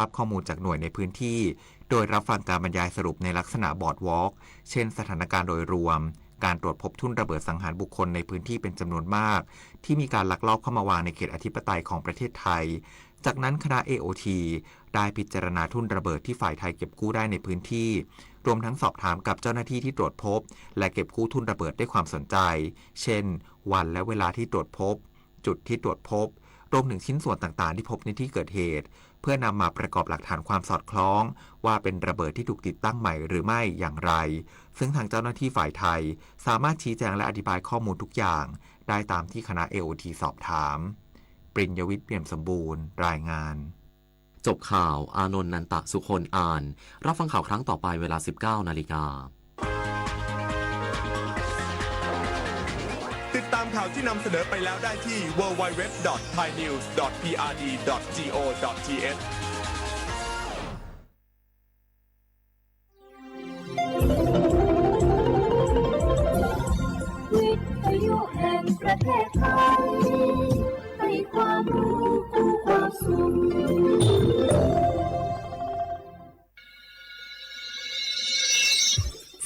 ภาพข้อมูลจากหน่วยในพื้นที่ โดยรับฟังการบรรยายสรุปในลักษณะ board walk เช่น สถานการณ์โดยรวม การตรวจพบทุ่นระเบิดสังหารบุคคลในพื้นที่เป็นจำนวนมาก ที่มีการลักลอบเข้ามาวางในเขตอธิปไตยของประเทศไทย จากนั้นคณะ เอ โอ ที ได้พิจารณาทุ่นระเบิดที่ฝ่ายไทยเก็บกู้ได้ในพื้นที่ รวมทั้งสอบถามกับเจ้าหน้าที่ที่ตรวจพบ และเก็บกู้ทุ่นระเบิดด้วยความสนใจ เช่น วันและเวลาที่ตรวจพบ จุดที่ตรวจพบ รวมถึงชิ้นส่วนต่างๆที่พบในที่เกิดเหตุ เพื่อนำมาประกอบหลักฐานความสอดคล้อง ว่าเป็นระเบิดที่ถูกติดตั้งใหม่หรือไม่อย่างไร ซึ่งทางเจ้าหน้าที่ฝ่ายไทย สามารถชี้แจงและอธิบายข้อมูลทุกอย่าง ได้ตามที่คณะ เอ โอ ที สอบถาม ปริญญวิทย์ เปี่ยมสมบูรณ์ รายงาน จบข่าว อานนท์ นันตะสุคน อ่าน รับฟังข่าวครั้งต่อไปเวลา สิบเก้านาฬิกา ติดตามข่าวที่นำเสนอไปแล้วได้ที่ ดับเบิลยู ดับเบิลยู ดับเบิลยู ดอท ไทยนิวส์ ดอท พี อาร์ ดี ดอท จี โอ ดอท ที เอช วิทยุแห่งประเทศไทย ให้ความรู้คู่ความสุข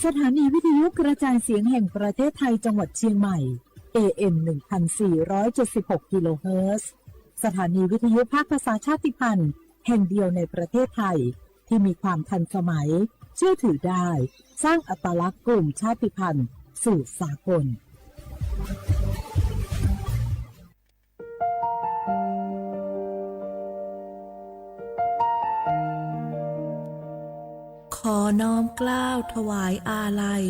สถานีวิทยุกระจายเสียงแห่งประเทศไทยจังหวัดเชียงใหม่ เอ เอ็ม หนึ่งพันสี่ร้อยเจ็ดสิบหก กิโลเฮิรตซ์ สถานีวิทยุภาคภาษาชาติพันธุ์แห่งเดียวในประเทศไทย ที่มีความทันสมัย เชื่อถือได้ สร้างอัตลักษณ์กลุ่มชาติพันธุ์สู่สากล ขอน้อมเกล้าถวายอาลัย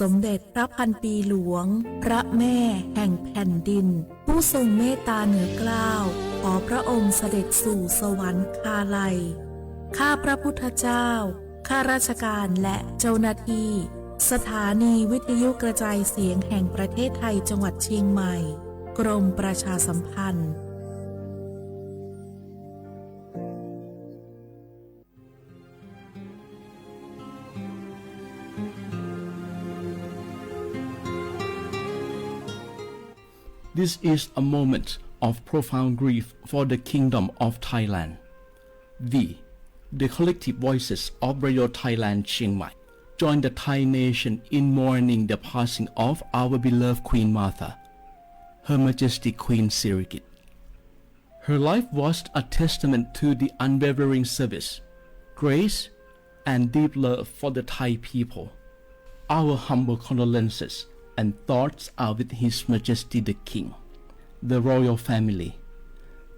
สมเด็จพระพันปีหลวง พระแม่แห่งแผ่นดิน ผู้ทรงเมตตาเหนือเกล้า ขอพระองค์เสด็จสู่สวรรคาลัย ข้าพระพุทธเจ้า ข้าราชการและเจ้าหน้าที่ สถานีวิทยุกระจายเสียงแห่งประเทศไทยจังหวัดเชียงใหม่ กรมประชาสัมพันธ์ This is a moment of profound grief for the Kingdom of Thailand. We, the collective voices of Radio Thailand Chiang Mai, join the Thai nation in mourning the passing of our beloved Queen Mother, Her Majesty Queen Sirikit. Her life was a testament to the unwavering service, grace, and deep love for the Thai people. Our humble condolences and thoughts are with His Majesty the King, the royal family,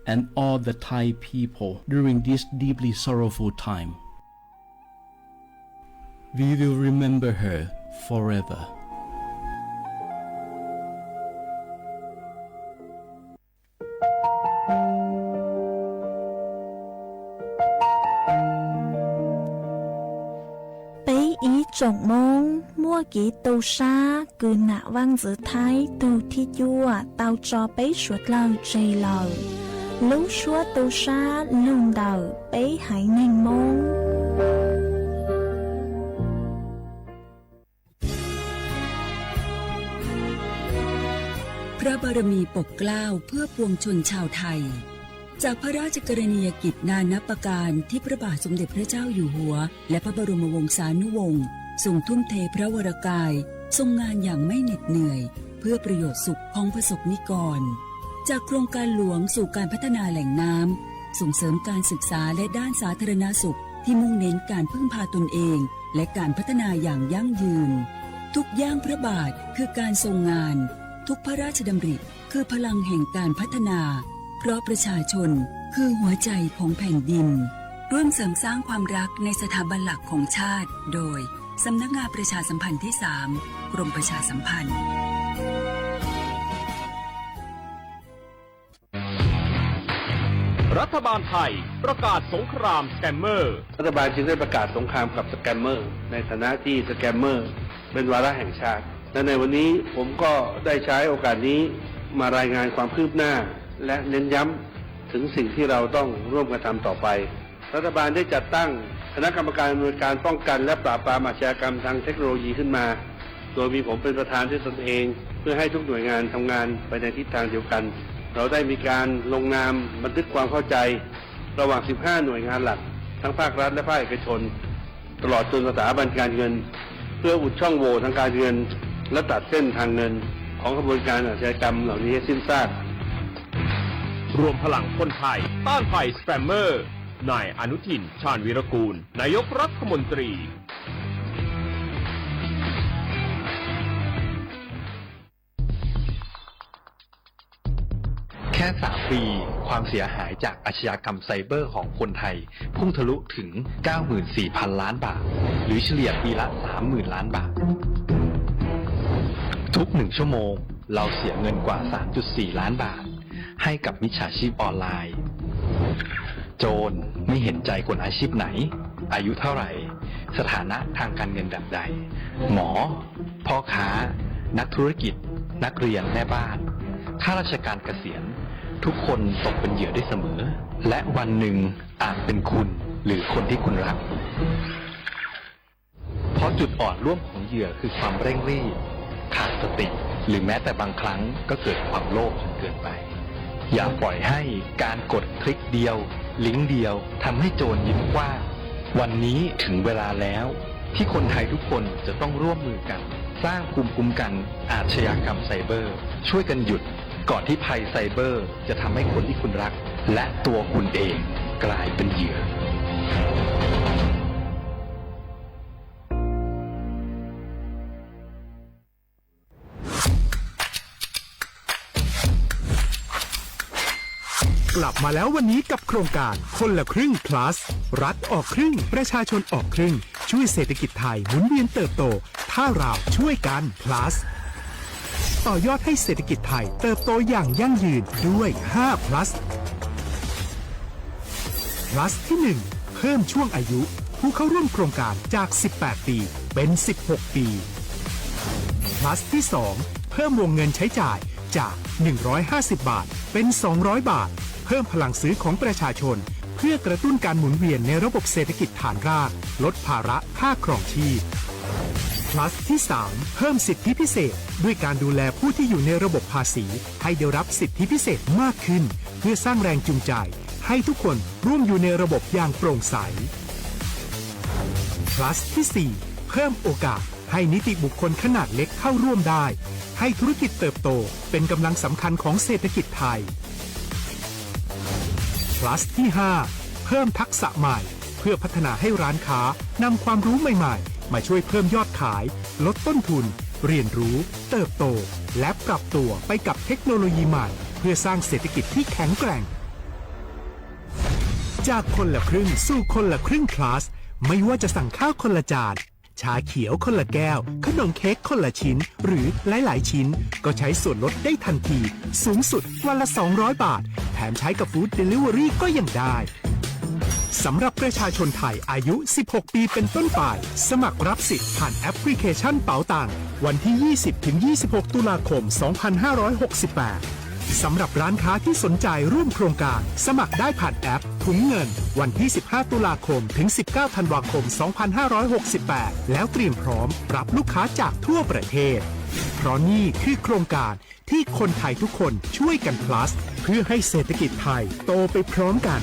and all the Thai people during this deeply sorrowful time. We will remember her forever. 北已种懵, muaj kev tu sab kws nam vaj ntxwv Thaib tug thib cuaj tau tso peb suav dlawg tseg lawm. Lub suab tu sab lug ntawm peb haiv neeg Moob. พระบารมีปกเกล้าเพื่อปวงชนชาวไทย จากพระราชกรณียกิจนานับประการที่พระบาทสมเด็จพระเจ้าอยู่หัว และพระบรมวงศานุวงศ์ทรงทุ่มเทพระวรกาย ทรงงานอย่างไม่เหน็ดเหนื่อย เพื่อประโยชน์สุขของประสบนิกร จากโครงการหลวงสู่การพัฒนาแหล่งน้ำ ส่งเสริมการศึกษาและด้านสาธารณสุขที่มุ่งเน้นการพึ่งพาตนเอง และการพัฒนาอย่างยั่งยืน ทุกย่างพระบาทคือการทรงงาน ทุกพระราชดำริคือพลังแห่งการพัฒนา เพราะประชาชนคือหัวใจของแผ่นดิน ร่วมเสริมสร้างความรักในสถาบันหลักของชาติ โดย สำนักงานประชาสัมพันธ์ที่สาม กรมประชาสัมพันธ์ รัฐบาลไทยประกาศสงครามสแกมเมอร์ รัฐบาลจึงได้ประกาศสงครามกับสแกมเมอร์ ในฐานะที่สแกมเมอร์เป็นวาระแห่งชาติ และในวันนี้ผมก็ได้ใช้โอกาสนี้มารายงานความคืบหน้า และเน้นย้ำถึงสิ่งที่เราต้องร่วมกันทำต่อไป รัฐบาลได้จัดตั้งคณะกรรมการอำนวยการป้องกันและปราบปรามอาชญากรรมทางเทคโนโลยีขึ้นมา โดยมีผมเป็นประธานด้วยตนเอง เพื่อให้ทุกหน่วยงานทำงานไปในทิศทางเดียวกัน เราได้มีการลงนามบันทึกความเข้าใจ ระหว่าง สิบห้า หน่วยงานหลัก ทั้งภาครัฐและภาคเอกชน ตลอดจนสถาบันการเงิน เพื่ออุดช่องโหว่ทางการเงิน และตัดเส้นทางเงินของขบวนการอาชญากรรมเหล่านี้ให้สิ้นซาก รวมพลังคนไทยต้านภัยสแปมเมอร์ นายอนุทิน ชาญวีรกูล นายกรัฐมนตรี แค่ สาม ปี ความเสียหายจากอาชญากรรมไซเบอร์ของคนไทย พุ่งทะลุถึง เก้าหมื่นสี่พันล้านบาท หรือเฉลี่ยปีละ สามหมื่นล้านบาท ทุกหนึ่งชั่วโมง เราเสียเงินกว่า สามจุดสี่ ล้านบาท ให้กับมิจฉาชีพออนไลน์ โจรไม่เห็นใจคนอาชีพไหน อายุเท่าไหร่ สถานะทางการเงินแบบใด หมอ พ่อค้า นักธุรกิจ นักเรียน แม่บ้าน ข้าราชการเกษียณ ทุกคนตกเป็นเหยื่อได้เสมอ และวันหนึ่งอาจเป็นคุณหรือคนที่คุณรัก เพราะจุดอ่อนร่วมของเหยื่อคือความเร่งรีบ ขาดสติ หรือแม้แต่บางครั้งก็เกิดความโลภจนเกินไป อย่าปล่อยให้การกดคลิกเดียว ลิงก์เดียว ทำให้โจรยิ้มกว้าง วันนี้ถึงเวลาแล้ว ที่คนไทยทุกคนจะต้องร่วมมือกัน สร้างภูมิคุ้มกันอาชญากรรมไซเบอร์ ช่วยกันหยุด ก่อนที่ภัยไซเบอร์จะทำให้คนที่คุณรัก และตัวคุณเองกลายเป็นเหยื่อ กลับมาแล้ววันนี้กับโครงการคนละครึ่ง plus รัฐออกครึ่ง ประชาชนออกครึ่ง ช่วยเศรษฐกิจไทยหมุนเวียนเติบโต ถ้าเราช่วยกัน plus ต่อยอดให้เศรษฐกิจไทยเติบโตอย่างยั่งยืนด้วย ห้า plus plus ที่ หนึ่ง เพิ่มช่วงอายุผู้เข้าร่วมโครงการจาก สิบแปด ปี เป็น สิบหก ปี plus ที่ สอง เพิ่มวงเงินใช้จ่ายจาก หนึ่งร้อยห้าสิบ บาท เป็น สองร้อย บาท เพิ่มพลังซื้อของประชาชน เพื่อกระตุ้นการหมุนเวียนในระบบเศรษฐกิจฐานราก ลดภาระค่าครองชีพ plus ที่ สาม เพิ่มสิทธิพิเศษ ด้วยการดูแลผู้ที่อยู่ในระบบภาษี ให้ได้รับสิทธิพิเศษมากขึ้น เพื่อสร้างแรงจูงใจ ให้ทุกคนร่วมอยู่ในระบบอย่างโปร่งใส plus ที่ สี่ เพิ่มโอกาสให้นิติบุคคลขนาดเล็กเข้าร่วมได้ ให้ธุรกิจเติบโตเป็นกำลังสำคัญของเศรษฐกิจไทย plus ที่ ห้า เพิ่มทักษะใหม่ เพื่อพัฒนาให้ร้านค้านำความรู้ใหม่ๆ มาช่วยเพิ่มยอดขาย ลดต้นทุน เรียนรู้ เติบโต และปรับตัวไปกับเทคโนโลยีใหม่ เพื่อสร้างเศรษฐกิจที่แข็งแกร่ง จากคนละครึ่งสู่คนละครึ่ง plus ไม่ว่าจะสั่งข้าวคนละจาน ชาเขียวคนละแก้ว ขนมเค้กคนละชิ้น หรือหลายๆ ชิ้น ก็ใช้ส่วนลดได้ทันที สูงสุดวันละ สองร้อย บาท แถมใช้กับ Food Delivery ก็ยังได้ สำหรับประชาชนไทยอายุ สิบหก ปีเป็นต้นไป สมัครรับสิทธิ์ผ่านแอปพลิเคชันเปาตัง วันที่ ยี่สิบ ถึง ยี่สิบหก ตุลาคม สองพันห้าร้อยหกสิบแปด สำหรับร้านค้าที่สนใจร่วมโครงการ สมัครได้ผ่านแอปถุงเงิน วันที่ สิบห้า ตุลาคม ถึง สิบเก้า ธันวาคม สองพันห้าร้อยหกสิบแปด แล้วเตรียมพร้อมรับลูกค้าจากทั่วประเทศ เพราะนี่คือโครงการที่คนไทยทุกคนช่วยกัน plus เพื่อให้เศรษฐกิจไทยโตไปพร้อมกัน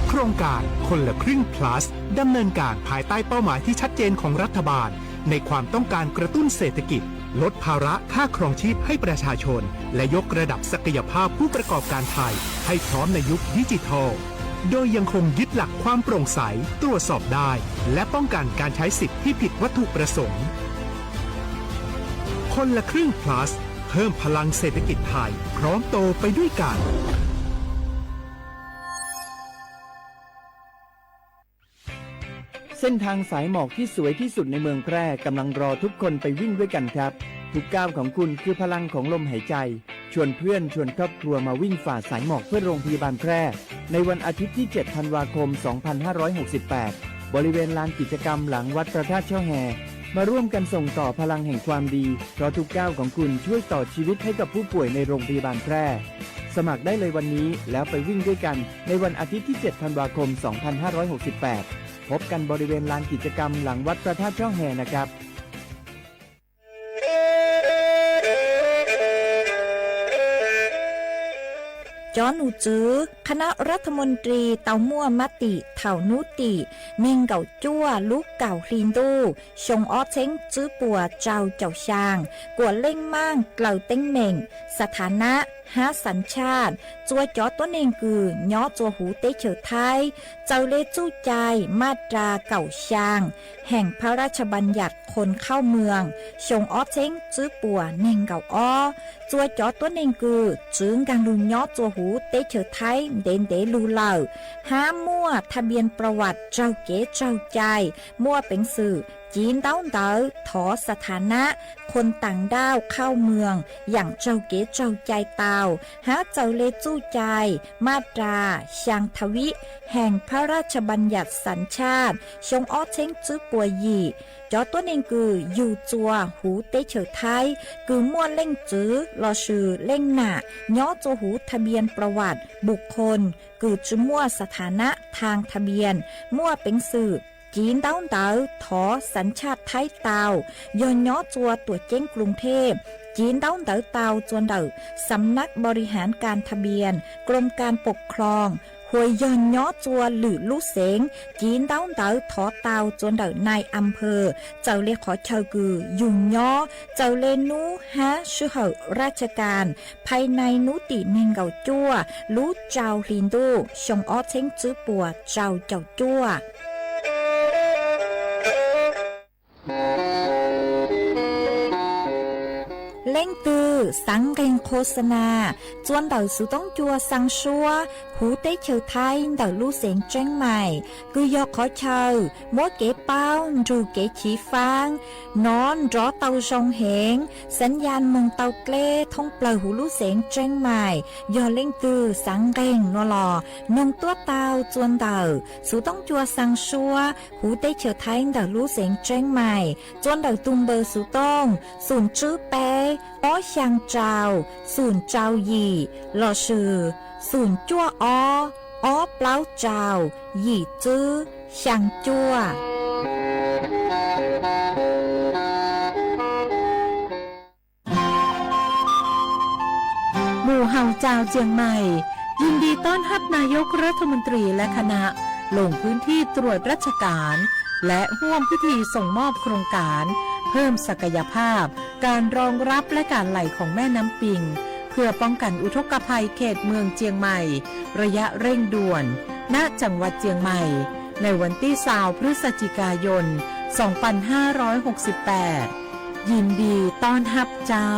โครงการคนละครึ่ง plus ดำเนินการภายใต้เป้าหมายที่ชัดเจนของรัฐบาล ในความต้องการกระตุ้นเศรษฐกิจ ลดภาระค่าครองชีพให้ประชาชน และยกระดับศักยภาพผู้ประกอบการไทย ให้พร้อมในยุคดิจิทัล โดยยังคงยึดหลักความโปร่งใส ตรวจสอบได้ และป้องกันการใช้สิทธิ์ที่ผิดวัตถุประสงค์ คนละครึ่ง plus เพิ่มพลังเศรษฐกิจไทย พร้อมโตไปด้วยกัน เส้นทางสายหมอกที่สวยที่สุดในเมืองแพร่กำลังรอทุกคนไปวิ่งด้วยกันครับ ทุกก้าวของคุณคือพลังของลมหายใจ ชวนเพื่อนชวนครอบครัวมาวิ่งฝ่าสายหมอกเพื่อโรงพยาบาลแพร่ ในวันอาทิตย์ที่ เจ็ด ธันวาคม สองพันห้าร้อยหกสิบแปด บริเวณลานกิจกรรมหลังวัดพระธาตุช่อแฮ มาร่วมกันส่งต่อพลังแห่งความดี เพราะทุกก้าวของคุณช่วยต่อชีวิตให้กับผู้ป่วยในโรงพยาบาลแพร่ สมัครได้เลยวันนี้แล้วไปวิ่งด้วยกัน ในวันอาทิตย์ที่ เจ็ด ธันวาคม สองพันห้าร้อยหกสิบแปด พบกันบริเวณลานกิจกรรมหลังวัดพระธาตุช่อแฮนะครับ Cov num tswv khab nab rab tha mus ris tau muaj mab tim thaum nub tim neeg nkaum cuaj lub kaum hli ntuj xyoo ob txheeb tswb puas rau caum xyaa, kuam leej maaj dlaws teeb meem, xa tha nab hab xav tshaj, txua cov tuab neeg kws nyob txua huv teb chaws Thaib txawm le txuj cai maj ras kaum xyaa heem phab raj tsha npas nyam khon khauj mws xyoo ob txheeb tswb puas neeg nkaum ob. Txua cov tuab neeg kws tswv nkaag lug nyob txua huv teb chaws Thaib ntev ntev lug lawm, hab muaj tha npias pra vam raug kev raug cai, muaj peev xwm civ ntaub ntawv thov xa tha nab khon taam ndauj khauj mws yaam raug kev raug cai tau, hab txawm le txuj cai maj ras xyaa tha vib heem phab raj tsha npas nyam xav tshaj xyoo ob txheeb tswb puas yim. Cov tuab neeg kws yug txua huv teb chaws Thaib kws muaj leej txwv lossis leej nam nyob txua huv tha npias pra vam npus khon kws tsi muaj xa tha nab thaag tha npias, muaj peev xwm civ ntaub ntawv thov xav tshaj Thaib tau, yog nyob txua tuam ceeb Kloos Thej, civ ntaub ntawv tau txua ntawm Xam nab Npau Ri Haav Kas Tha Npias, Kloos Kas Pom Khloos, hos yog nyob txua lwm lub xeev, civ ntaub ntawv thov tau txua ntawm nai a phawj, txawm le qhov chaw kws yug nyob, txawm le nub hab sij hawm raj tsha kas, phaj nai nub tim neeg nkaum cuaj lub rau hli ntuj xyoo ob txheeb tswb puas rau caum cuaj. Leej twg xaav nqeeg khos xa nas txua ntawm xuv toob cua xaa suab huv teb chaws Thaib ntawm lub xeev Tseeb Mais, kws yog qhov chaw muab kev paub nrug kev chiv faab nov nrov tau zoo heev, xaav yaj moog tau dleb thoob plawg huv lub xeev Tseeb Mais, yog leej twg xaav nqeeg nuav los noog tuab tau txua ntawm xuv toob cua xaa suab huv teb chaws Thaib ntawm lub xeev Tseeb Mais, txua ntawm tug npawb xuv toob xum tswb peb ob xyaa rau xum rau yim lossis xum cuaj ob ob plaub rau yim tswb xyaa cuaj. Mùa Hào Trào Chiang Mai ยินดีต้อนรับนายกรัฐมนตรีและคณะ ลงพื้นที่ตรวจราชการ และร่วมพิธีส่งมอบโครงการเพิ่มศักยภาพการรองรับและการไหลของแม่น้ำปิง เพื่อป้องกันอุทกภัยเขตเมืองเจียงใหม่ ระยะเร่งด่วน ณ จังหวัดเจียงใหม่ ในวันที่ซาวพฤศจิกายน สองพันห้าร้อยหกสิบแปด ยินดีต้อนรับเจ้า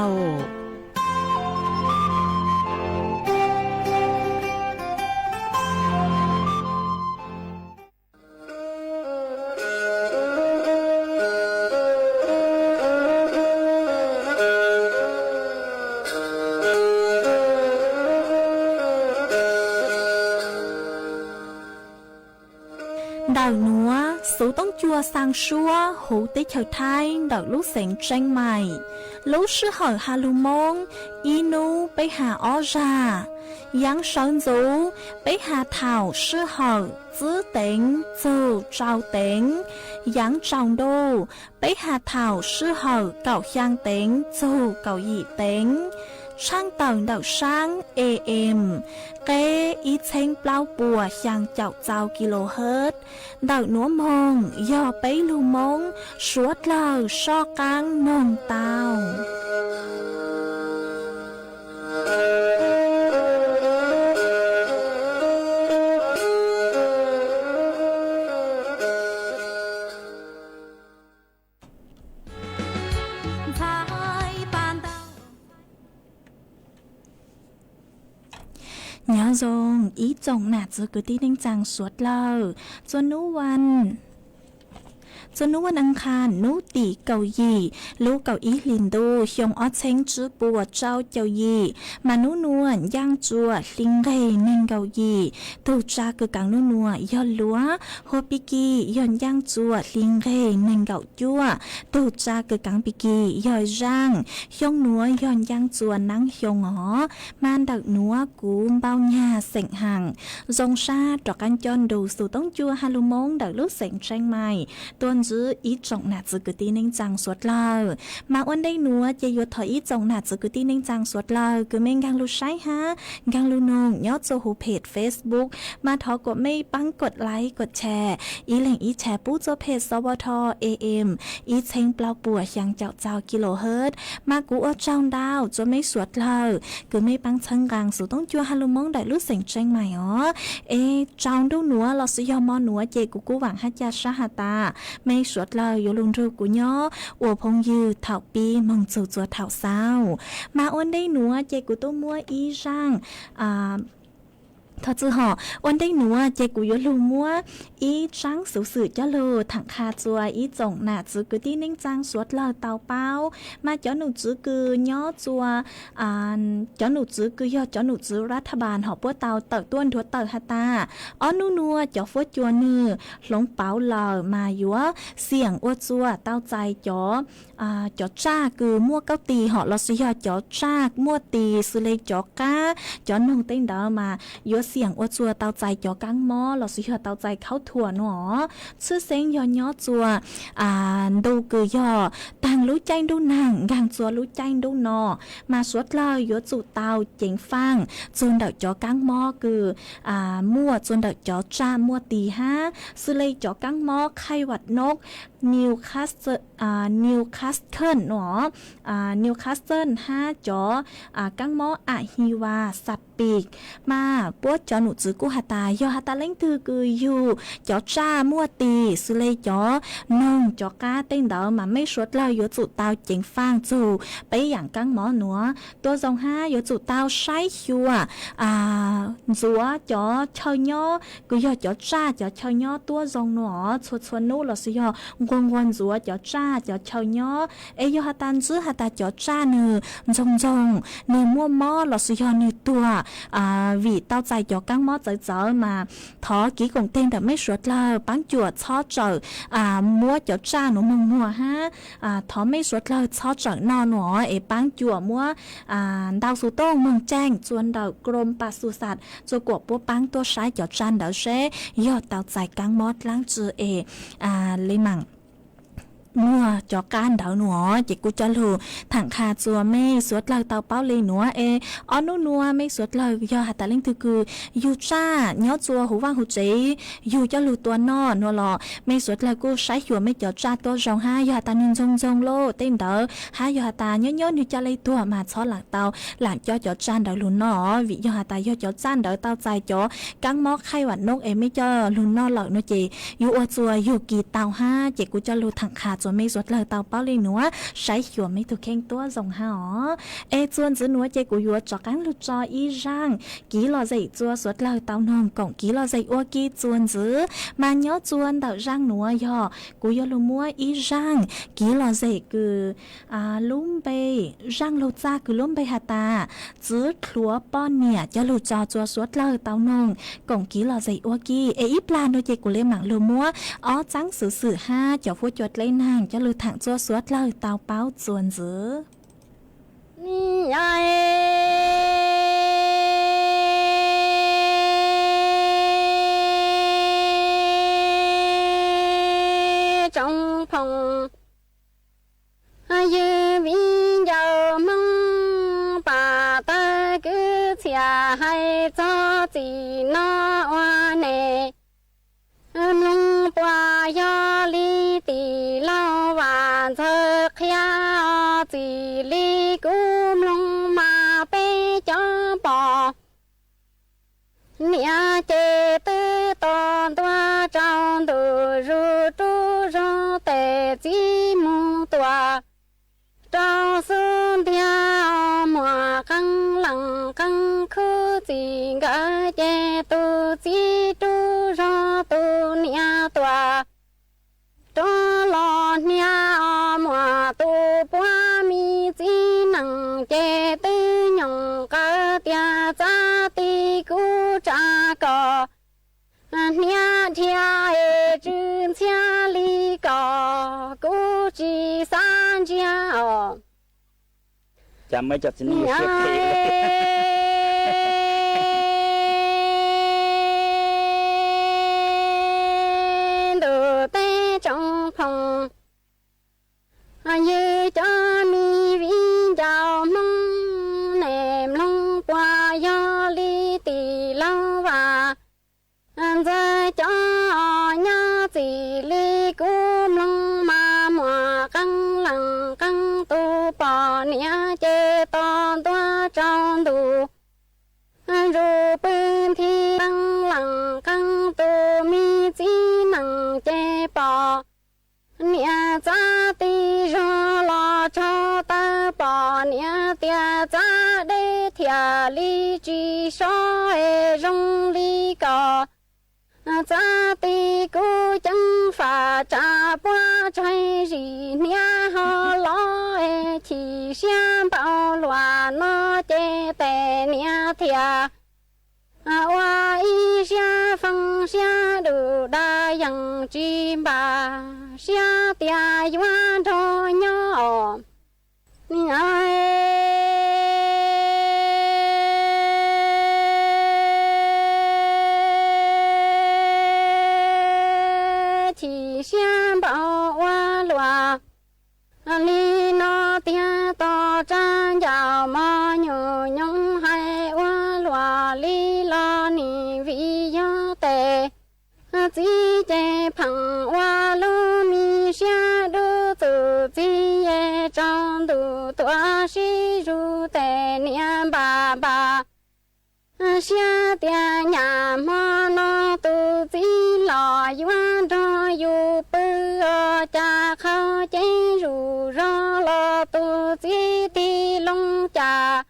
Ntawm nuav xuv toob cua xaa suab huv teb chaws Thaib ntawm lub xeev Tseeb Mais, lub sij hawm has lug Moob ib nub peb has ob zag. Yaav sawv ntxuv peb has thaum sij hawm tsib teev txug rau teev. Yaav tsaus ntuj peb has thaum sij hawm kaum xyaa teev txug kaum yim teev. Tshaaj tawm ntawm saab A M, qeb ib txheeb plaub puas xyaa caum txau kilohertz. Ntawm nuav moog yog peb lug Moob suav dlawg soj qaab noog tau. Nyob zoo ib tsoom nam txiv kwv tij neej tsaa suav dlawg, txuas nub vas, txuas nub vas as khas nub tim kaum yim lub kaum ib hlis ntuj xyoo ob txheeb tsib puas rau caum yim, mas nub nua ncaaj tsua hli nqeg neeg nkaum yim, tug tsa kws kaav nub nua yog luav, hua pig kig yog ncaaj tsua hli nqeg neeg nkaum cuaj, tug tsa kws kaav pig kig yog zaaj. Xyoo nuav yog ncaaj tsua naab xyoo os, mas ntawm nuav kuv Npauj Nyag xeem Haam zoo sab rov qaab coj nrug xuv toob cua has lug Moob ntawm lub xeev Tseeb Mais Txuas ntxiv ib tsoom nam txiv kwv tij neej tsaa suav dlawg, mas ua ntej nuav ces yuav thov ib tsoom nam txiv kwv tij neej tsaa suav dlawg kws mej nkaag lug saib hab nkaag lug noog nyob txug huv phem Facebook, mas thov kuas mej paab kov like kov share, ib leeg ib share pub txug phem Sawv Tho A M ib txheeb plaub puas xyaa caum rau kilohertz. Mas kuv ua tsaug ntau rua mej suav dlawg kws mej paab txhawb nqaa xuv toob cua has lug Moob ntawm lub xeem Tseej Maim os. Es tsaus ntuj nuav lossis yog mo nuav ces kuv kuj vaam hab ca sab has tas mej suav dlawg yuav lug nrug kuv nyob ua phooj ywg thaum pib moog txug txua thaum xaus. Mas ua ntej nuav ces kuv tub muab ib zaaj, thov txwv hom, ua ntej nuav ces kuv yuav lug muab ib tsaab xuv xwm coj lug thaam qha rua ib tsoom nam txiv kwv tij neej tsaa suav dlawg tau paub. Mas cov nom tswv kws nyob rua, cov nom tswv kws yog cov nom tswv รัฐบาล hom puab tau tawm tuaj nrhuav tawm has tas, ob nub nuav cov fuab cua nwg hloov pauv lawm mas yuav xiam ua rua tau txais cov, cov tsaj kws muaj kaub tis hom lossis yog cov tsaj muaj tis xws le cov qaab cov noog tej ntawd mas yuav xiam ua rua tau txais cov kaab mob lossis yog tau txais khaub thuam nuav. Tshwj xeeb yog nyob rua ntu kws yog taag lub caij ntuj naag nkaag rua lub caij ntuj no, mas suav dlawg yuav tsum tau ceev faaj txug ntawm cov kaab mob kws muaj rua ntawm cov tsaj muaj tis hab xws le cov kaab mob ไข้หวัดนก Newcastle, Newcastle nuav, Newcastle hab cov kaab mob อะฮิวา สัตว์ปีก mas puab cov nom tswv kuj has tas yog has tas leej twg kws yug cov tsaj muaj tis xws le cov noog cov qaab tej ntawd mas mej suav dlawg yuav tsum tau ceev faaj txug peb yaam kaab mob nuav tuab zoo hab yuav tsum tau saib xyuas ntxuav cov chaw nyob kws yog cov tsaj cov chaw nyob tuab zoo nuav txhua txhua nub lossis yog nquag nquag ntxuav cov tsaj cov chaw nyob. Es yog has tas ntswb has tas cov tsaj nwg ntxoog ntxoog nwg muaj mob lossis yog nwg tuag vim tau txais cov kaab mob txawv txawv mas thov kiv koom teg ntawm mej suav dlawg paab cuam txhob tsawm muab cov tsaj nuav moog muag hab thov mej suav dlawg txhob tsawm noj nuav es paab cuam muab ntau xuv tooj moog tseeg rua ntawm กรมปศุสัตว์ rua kuas puab paab tuaj saib cov tsaj ntawd seb yog tau txais kaab mob dlaab tsi es le maam muag cov qab ntawd nuav. Ces kuv coj lug thaam qha rua mej suav dlawg tau paub le nuav es ob nub nuav mej suav dlawg yog has tas leej twg kws yug tsaj nyob rua huv vaaj huv tsev yug coj lug tua noj nuav los mej suav dlawg kuj saib xyuas mej cov tsaj tuab zoo hab yog has tas nwg ntxoog ntxoog lauj tej ntawd hab yog has tas nyob nyob nwg ca le tuag mas txhob laam tau laam coj cov tsaj ntawd lug noj vim yog has tas yog cov tsaj ntawd tau txais cov kaab mob ไข้หวัดนก es mej coj lug noj lawm nuav ces yuav ua rua yug kis tau hab. Ces kuv coj lug thaam qha rua mej suav dlawg tau paub le nuav saib xyuas mej tug kheej tuab zoo hab os. Es txuas ntxiv nuav ces kuv yuav rov qaab lug tso ib zaaj kiv lom zem rua suav dlawg tau noog koom kiv lom zem ua ke txuas ntxiv. Mas nyob rua ntawm zaaj nuav yog kuv yuav lug muab ib zaaj kiv lom zem kws lub npe, zaaj lug txaj kws lub npe has tas Txwv Dlhuav Poj Niam coj lug tso rua suav dlawg tau noog koom kiv lom zem ua ke. Es ib plag nuav ces kuv le maam lug muab ob tsaab xuv xwm hab cov fuab cua dleb naag coj lug thaam rua suav dlawg tau paub txuas ntxiv. Tsoom phooj ywg viv ncaus Hmoob, pam tawg kwv txhiaj hais txog txim no ua ne. Mloog puas yog li tim laug Vam Ntxawg qhia os, txim li kuv mloog mas peb cov pog niam ces twb tos ntua rau ntu zus rub zog tes txiv mus tua rau xub ntiag muag qee leej qee khub txij nkawm ces tus txiv rub zog tus niam tua rov los hnia os muag tus puab mi txiv neej ces twb nyoog qawv tias txav ti kuv tsa koj hnia dhia es tsw ntxhiab li koj kuv tsis xav ntsia os. Cas muaj cov txiv neej ntuj teb tsoom txav deb thiaj li tsis so es zoo li kom txav ti kub ceev faj tsa puab tsaig zim hniav ho los es chim siab npaum luaj no ces tes niam thiaj ua ib siab feeb siab dub dag yeej tsis npam siab tias yuav nrog nyob os. Chim siab npaum ua luaj li no tiag, tos tsa ncauj mos nyuj nyoos hais ua luaj li los nim vim yog tes txiv ces pheej ua lub me siab dub txuj txiv es tsaus ntuj tuaj sib zug tes niam npam npam siab tias nyaj hmo no tus txiv los yuav nrog yus pw os. Cas qhov ceeb zuj zog los tus txiv tig loo cas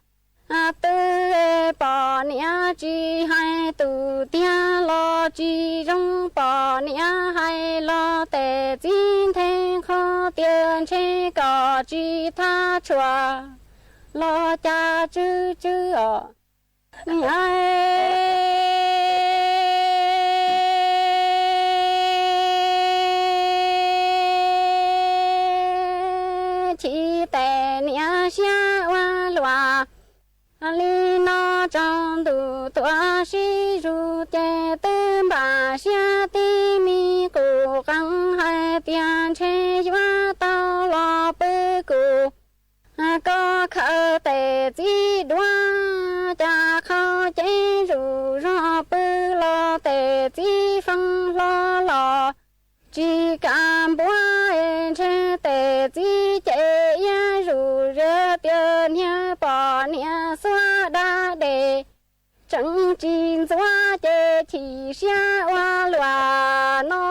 twb pom niam tsis hais tus tiag los tsis zoo, pom niam hais los tes txiv nthe qhov tias ntshe kom tsis thab tshuaj los cas tsw tsw os. Chim tes niam siab ua luaj li no tsaus ntuj tuaj sib zug ces twb npam siab tib me qus qees hais tias ntshe yuav tau los pw kuv koj khaws tes txiv duav. Cas qhov ceeb zuj zog pw los tes txiv feeb hlo los tsis kam npuab es ntshe tes txiv ces iab zuj zus tias niag pom niam xuab dab des tseem tsis ntxuav ces chim siab ua luaj no.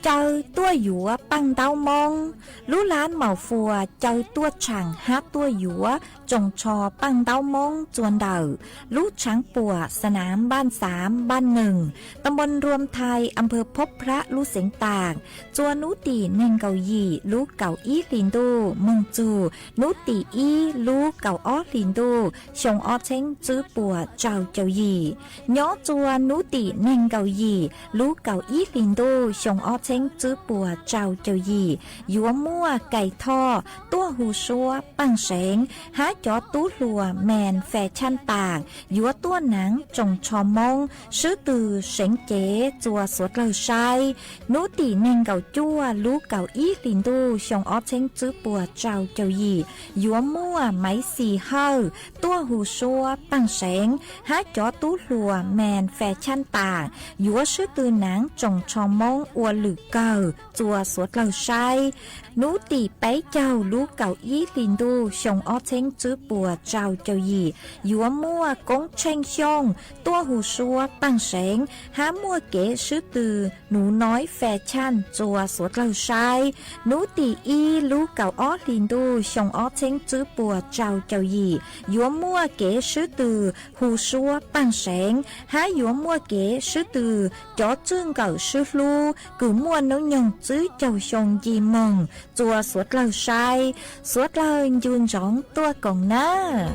Caw tuaj yuav paj ntaub Moob. Lub lab Maus Fuas caw tuaj tshaam hab tuaj yuav tsoos tsho paj ntaub Moob txua ntawm lub tshaav puam Sanaam Npaaj Xaav, Npaaj Neeg, ta npoo Nruam Thais, Amphaw Phob Phrab lub xeev Taam, txua nub tim neeg nkaum yim lub kaum ib hlis ntuj moog txug nub tim ib lub kaum ob hlis ntuj xyoo ob txheeb tswb puas tsau caum yim. Nyob txua nub tim neeg nkaum yim lub kaum ib hlis ntuj xyoo ob txheeb tswb puas tsau caum yim yuav muaj Kais Thoj tuaj hu suab Paaj Seev hab cov tub hluas Meen Fais Chaj Taam yuav tuaj naav tsoos tsho Moob swb tw seev cev txua suav dlawg saib. Nub tim neeg nkaum cuaj lub kaum ib hlis ntuj xyoo ob txheeb tswb puas tsau caum yim yuav muaj Maiv Xis Hawj tuaj hu suab Paaj Seev hab cov tub hluas Meen Fais Chaj Taam yuav swb tw naav tsoos tsho Moob ua lwm kawg txua suav dlawg saib. Nub tim peb caug lub kaum ib hlis ntuj xyoo ob txheeb tswb puas tsau caum yim yuav muaj Koob Tsheej Xyooj tuaj hu suab Paaj Seev hab muaj kev swb tw Nuv Noiv Fais Chaj txua suav dlawg saib. Nub tim ib lub kaum ob hlis ntuj xyoo ob txheeb tswb puas tsau caum yim yuav muaj kev swb tw hu suab Paaj Seev hab yuav muaj kev swb tw cov txwj nkawm swb hlub kws muaj noob nyoog tswb caug xyoo nci moog txua suav dlawg saib. Suav dlawg ncu ntsoov tuaj koom nawb.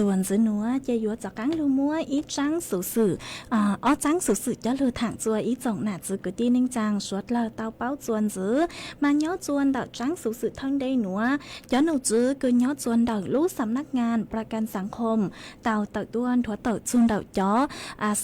Txuas ntxiv nuav ces yuav rov qaab lug muab ib tsaab xuv xwm, ob tsaab xuv xwm coj lug thaam txug ib tsoom nam txiv kwv tij neej tsaa suav dlawg tau paub txuas ntxiv. Mas nyob txuas ntawm tsaab xuv xwm thawj ntej nuav, cov num tswv kws nyob txuas ntawm lub xam naj ngas pra kas xaav khoom tau tawm tuaj nthuav tawm txug ntawm cov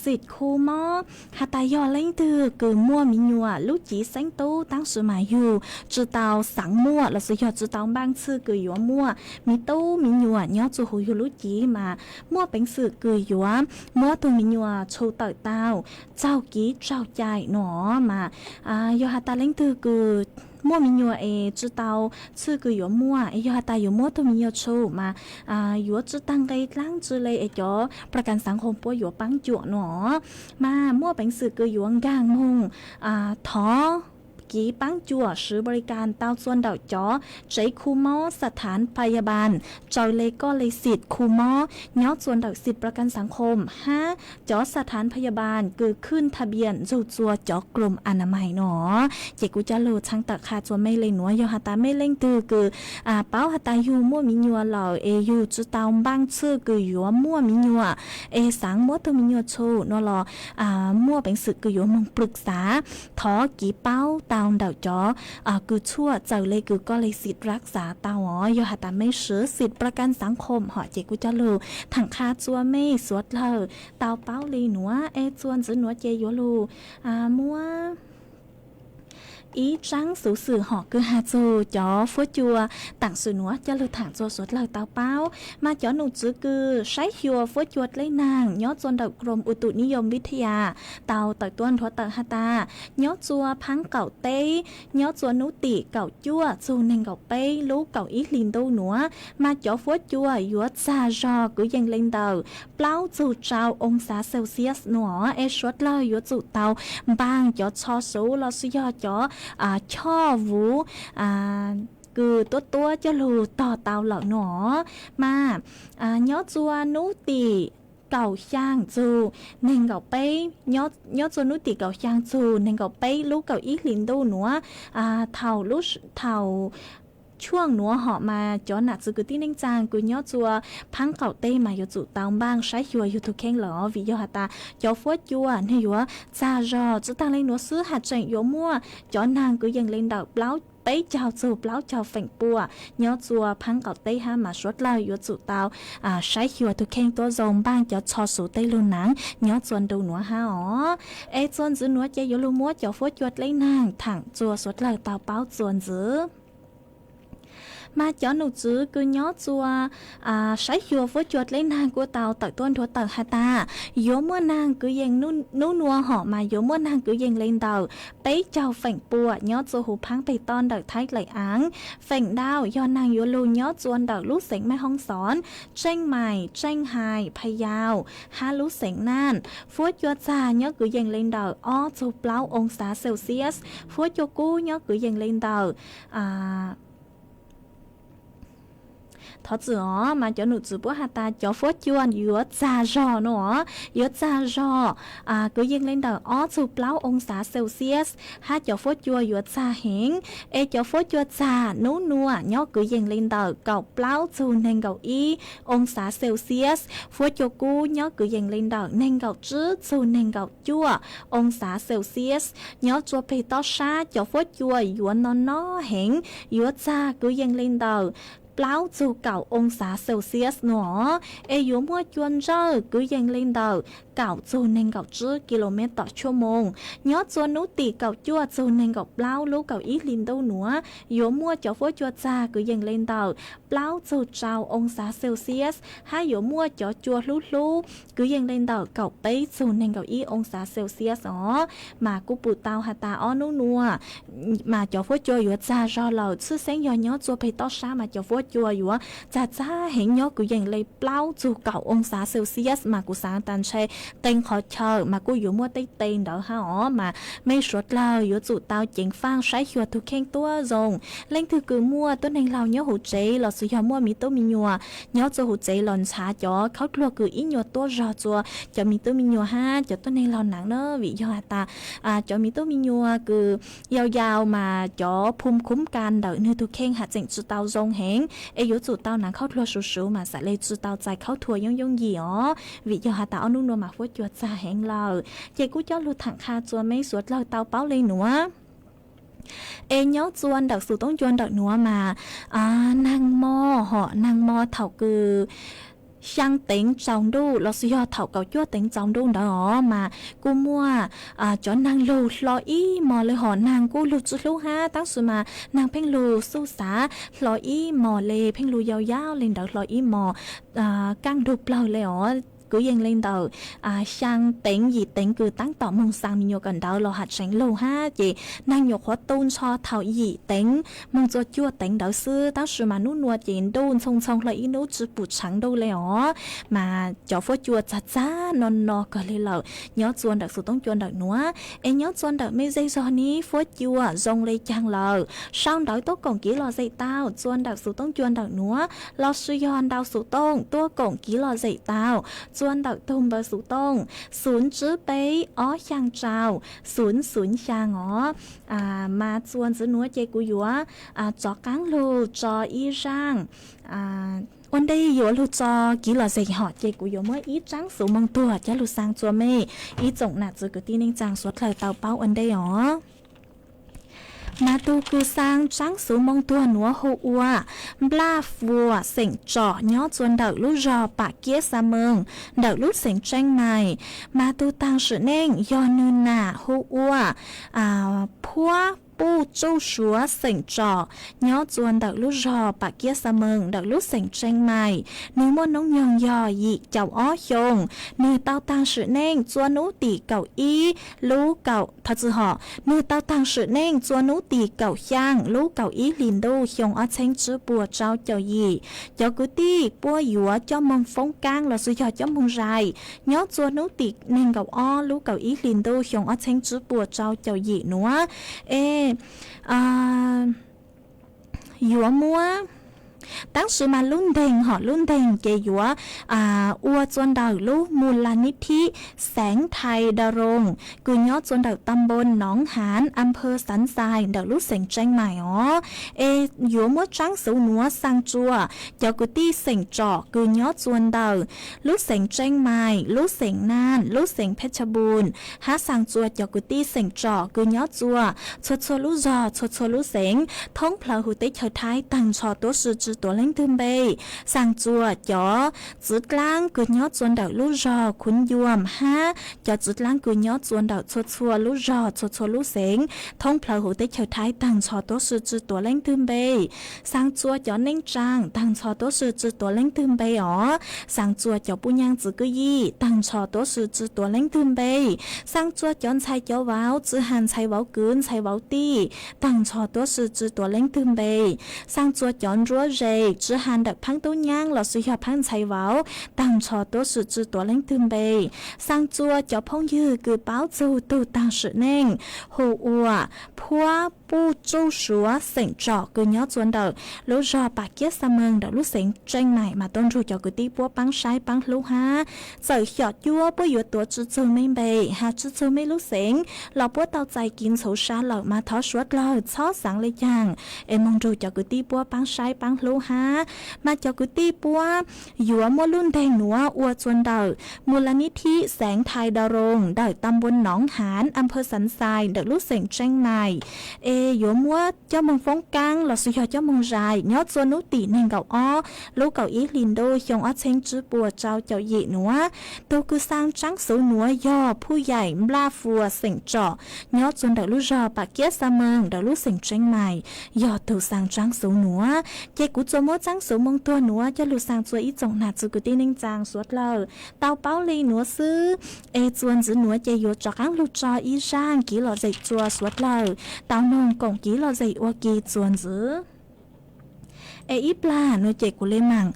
xim khu mob has tas yog leej twg kws muaj miv nyuam lub civ xeeb tub tab sis mas yug tsi tau xaav muaj los sis yog tsi tau npaaj txhij kws yuav muaj miv tub miv nyuam nyob txug huv yug lub civ mas muaj peev xwm kws yuav muab tug miv nyuam tshu tawm tau txaug kiv tsaug cai no mas yog has tas leej twg kws muaj miv nyuam es tsi tau txhij kws yuav muaj es yog has tas yuav muab tug miv nyuam tshu mas yuav tsi taag nqe dlaab tsi le es cov pra kas xaav khoom puab yuav paab cuam no mas muaj peev xwm kws yuav nkaag moog thov kiv paab cuam siv npau li kas tau txuas ntawm cov tsev khu mob xa thaav pha ya bas raws le koj le xim khu mob nyob txuas ntawm xim pra kas xaav khoom hab cov xa thaav pha ya bas kws khwj tha bias nrug txua cov krum a na mais no ces kuv coj lug txhaj tawm qha txuas mej le nuav yog has tas mej leej twg kws paub has tas yug muaj miv nyuam lawm es yug tsi tau npaaj txhij kws yuav muaj miv nyuam es xaav muab tug miv nyuam tshu no los muaj peev xwm kws yuav moog plwg xav thov kiv paub tau ntawm cov kws tshuaj txawm le kws koj le xim rab xav tau os yog has tas mej siv xim pra kas xaav khoom hom ces kuv coj lug thaam qha txuas mej suav dlawg tau paub le nuav es txuas ntxiv nuav ces yuav lug muab ib tsaab xuv xwm hom kws has txug cov fuab cua taam sim nuav coj lug thaam txuas suav dlawg tau paub mas cov num tswv kws saib xyuas fuab cua dleb naag nyob txuas ntawm krom u tus nib yoog vij thaj yas tau tawm tuaj nthuav tawm has tas nyob txuas phaab qaum teb nyob txuas nub tim kaum cuaj txug neeg nkaum peb lub kaum ib hli ntuj nuav mas cov fuab cua yuav txag zog kwv yees le ntawm plaub txug rau oo xav Celsius nuav es suav dlawg yuav tsum tau npaaj cov tsho suv los sis yog cov choj vuv kws tuab tuab coj lug tog tau lawm nuav mas nyob txuas nub tim kaum xyaa txug neeg nkaum peb, nyob txuas nub tim kaum xyaa txug neeg nkaum peb lub kaum ib hli ntuj nuav thaum, thaum tshuaj nuav hom mas cov nam txiv kwv tij neej tsaa kws nyob txuas phaab qaum teb mas yuav tsum tau npaaj saib xyuas yug tug kheej lawm vim yog has tas cov fuab cua nwg yuav txag zog tsi taag le nuav xwb has tseem yuav muaj cov naag kwv yees le ntawm plaub, peb caug txug plaub caug feem pua nyob txuas phaab qaum teb hab mas suav dlawg yuav tsum tau saib xyuas tug kheej tuab zoo npaaj cov tsho suv tej lug naav nyob txuas ntu nuav hab os. Es txuas ntxiv nuav ces yuav lug muab cov fuab cua dleb naag thaam txuas suav dlawg tau paub txuas ntxiv. Mas cov num tswv kws nyob txuas saib xyuas fuab cua dleb naag kuj tau tawm tuaj nthuav tawm has tas yuav muaj naag kwv yees nub nua hom mas yuav muaj naag kwv yees le ntawm peb caug feem pua nyob txuas huv phaab peg toj ntawm Thaib Dlaim Aav. Feem ntau yog naag yuav lug nyob txuas ntawm lub xeev Maj Hoob Xov, Tseej Maim, Tseej Hais, Pha Yau hab lub xeev Naj. Fuab cua txag nyob kwv yees le ntawm ob txug plaub oo xav Celsius. Fuab cua kub nyob kwv yees le ntawm Thov txim os, mas cov num tswv puab has tas cov fuab cua yuav txag zog no, yuav txag zog kwv yees le ntawm ob txug plaub oo xav Celsius, hab cov fuab cua yuav txag heev. Es cov fuab cua txag nub nua nyob kwv yees le ntawm kaum plaub txug neeg nkaum ib oo xav Celsius, fuab cua kub nyob kwv yees le ntawm neeg nkaum tsib txug neeg nkaum cuaj oo xav Celsius. Nyob tsua peg tob sab cov fuab cua yuav no no heev, yuav txag kwv yees le ntawm plaub txug kaum oo xav Celsius no, es yuav muaj cua ntsawj kwv yees le ntawm kaum txug neeg nkaum tsib kis lus mev tom tshuaj moos. Nyob tsua nub tim kaum cuaj txug neeg nkaum plaub lub kaum ib hli ntuj nuav, yuav muaj cov fuab cua txag kwv yees le ntawm plaub txug rau oo xav Celsius, hab yuav muaj cov cua hlub hlub kwv yees le ntawm kaum peb txug neeg nkaum ib oo xav Celsius os. Mas kuj pum tau has tas ob nub nua mas cov fuab cua yuav txag zog lawm, tshwj xeeb yog nyob tsua peg tob sab mas cov fuab cua yuav txag txag heev nyob kwv yees le plaub txug kaum oo xav Celsius. Mas kuv xaav tas ntshe qee qhov chaw mas kuj yuav muaj tej tes ntawd hab os. Mas mej suav dlawg yuav tsum tau ceev faj saib xyuas tug kheej tuab zoo. Leej twg kws muaj tuab neeg laug nyob huv tsev lossis yog muaj miv tub miv nyuas nyob tsua huv tsev los ntshav cov khaub dluag kws ib nyuas tuab zog tsua cov miv tub miv nyuas hab cov tuab neeg laug naav na, vim yog has tas cov miv tub miv nyuas kws yau yau mas cov phum khuv kas ntawm nwg tug kheej has tseem tsi tau zoo heev, es yuav tsum tau naav khaub dluag suv suv mas xam le tsi tau txais khaub thuas yooj yooj yim os, vim yog has tas ob nub nuav mas fuab cua txag heev lawm. Ces kuj coj lug tham qha tsua mej suav dlawg tau paub le nuav. Es nyob tsua ntawm xus toob cua ntawm nuav mas naag mo hom naag mo thaum kws xyaa teev tsaus ntuj lossis yog thaum kaum cuaj teev tsaus ntuj ntawd os mas kuj muaj cov naag lug hlo ib mos le hom naag kuj lug tsi hlub hab tab sis mas naag pheej lug xuj xav hlo ib mos le pheej lug yau yau le ntawd hlo ib mos kaaj nrug plawg le os. Kwv yees le ntawm xyaa teev yim teev kws taab tom moog xaa me nyuam kawm ntawv los has tseem lug hab ces naag nyuam qhuav tu ntsho thaum yim teev moog tsua cuaj teev ntawd xwb tab sis mas nub nua ces ntuj ntxhoo ntxhoo hlo ib nub tsi pum tsheev ntuj le os. Mas cov fuab cua txag txag no no kawg le lawm nyob tsua ntawm xus toob cua ntawm nuav. Es nyob tsua ntawm mej zej zog nib fuab cua zoo le caag lawm sau ntawv tuab koom kiv lom zem tau tsua ntawm xus toob cua ntawm nuav lossis yog ntau xus tooj tuab koom kiv lom zem tau tsua ntawm tug npawb xus tooj xum tsib peb ob xyaa rau xum xum xyaa os. Mas tsua ntxiv nuav ces kuv yuav rov qaab lug tso ib zaaj ua ntej yuav lug tso kiv lom zem hom ces kuv yuav muab ib tsaab xuv moog tuag coj lug xaa tsua mej ib tsoom nam txiv kwv tij neej tsaa suav dlawg tau paub ua ntej os. Mas tug kws xaa tsaab xuv moog tuag nuav hu ua Nplaj Fuas xeem Tsom nyob tsua ntawm lub zog Pam Kiab Xa Meeg ntawm lub xeev Tseeb Maim. Mas tug taag sim neej yog nwg nam hu ua Phuab Puj Tsuj Suav xeem Tsom nyob tsua ntawm lub zog Pam Kiab Xa Meeg ntawm lub xeem Tseeb Maim. Nwg muaj noob nyoog yog yim caum ob xyoo. Nwg tau taag sim neej tsua nub tim kaum ib lub kaum, thov txwm hom, nwg tau taag sim neej tsua nub tim kaum xyaa lub kaum ib hlis ntuj xyoo ob txheeb tsib puas rau caum yim. Cov kwv tij puab yuav coj moog foob kaab lossis yog coj moog zais nyob tsua nub tim neeg nkaum ob lub kaum ib hlis ntuj xyoo ob txheeb tsib puas rau caum yim nuav. Es yuav muab, tab sis mas lub nteeg hom lub nteeg ces yuav ua tsua ntawm lub Mus Las Nib Thib Xeev Thais Dav Roos kws nyob tsua ntawm Tam Npoos Noov Haav, Am Phawv Xaav Xais ntawm lub xeev Tseeb Maim os. Es yuav muab tsaab xuv nuav xaa tsua cov kwv tij xeem Tsom kws nyob tsua ntawm lub xeev Tseeb Maim, lub xeev Naj, lub xeev Phej Tshab Npum, hab xaa tsua cov kwv tij xeem Tsom kws nyob tsua txhua txhua lub zog txhua txhua lub xeev thoob plawg huv teb chaws Thaib taag nrho tuab si tsi tuav leej twg npe. Xaa tsua cov txiv dlaab kws nyob tsua ntawm lub zog Khuv Yuam hab cov txiv dlaab kws nyob tsua ntawm txhua txhua lub zog txhua txhua lub xeev thoob plawg huv teb chaws Thaib taag nrho tuab si tsi tuav leej twg npe. Xaa tsua cov neej tsaa taag nrho tuab si tsi tuav leej twg npe os. Xaa tsua cov puj nyaab txwv kwj yim taag nrho tuab si tsi tuav leej twg npe. Xaa tsua cov ntxhais cov vauv tsi has ntxhais vauv kwv ntxhais vauv tij taag nrho tuab si tsi tuav leej twg npe. Xaa tsua cov nruab zes tsi has ntawm phaab tub nyaab lossis yog phaab ntxhais vauv taag nrho tuab si tsi tuav leej twg npe. Xaa tsua cov phooj ywg kws paub txug tug taag sim neej hu ua Phuab Puj Tsuj Suav xeem Tsom kws nyob tsua ntawm lub zog Pam Kiab Xa Meeg ntawm lub xeev Tseeb Maim mas tuaj nrug cov kwv tij puab paab saib paab hlub hab. Txawm xyom cuab puab yuav tuav tsi txug mej npe has tsi txug mej lub xeev los puab tau txais kiv ntxhuv sa lawm mas thov suav dlawg txhob xaav le caag es moog nrug cov kwv tij puab paab saib paab hlub hab. Mas cov kwv tij puab yuav muab lub nteeg nuav ua tsua ntawm Mus Las Nib Thib Xeev Thais Dav Roos ntawm Tam Npum Noov Haav, Am Phawv Xaav Xais ntawm lub xeev Tseeb Maim. Es yuav muab coj moog foob kaab lossis yog coj moog zais nyob tsua nub tim neeg nkaum ob lub kaum ib hlis ntuj xyoo ob txheeb tsib puas rau caum yim nuav. Tug kws xaa tsaab xuv nuav yog Phuj Yaim Nplaj Fuas xeem Tsom nyob tsua ntawm lub zog Pam Kiab Xa Meeg ntawm lub xeev Tseeb Maim yog tug xaa tsaab xuv nuav. Ces kuv tsuas muab tsaab xuv moog tuag nuav coj lug xaa tsua ib tsoom nam txiv kwv tij neej tsaa suav dlawg tau paub le nuav xwb. Es tsua ntxiv nuav ces yuav rov qaab lug tso ib zaaj kiv lom zem tsua suav dlawg tau noog koom kiv lom zem ua ke tsua ntxiv. Es ib plag no ces kuv li mam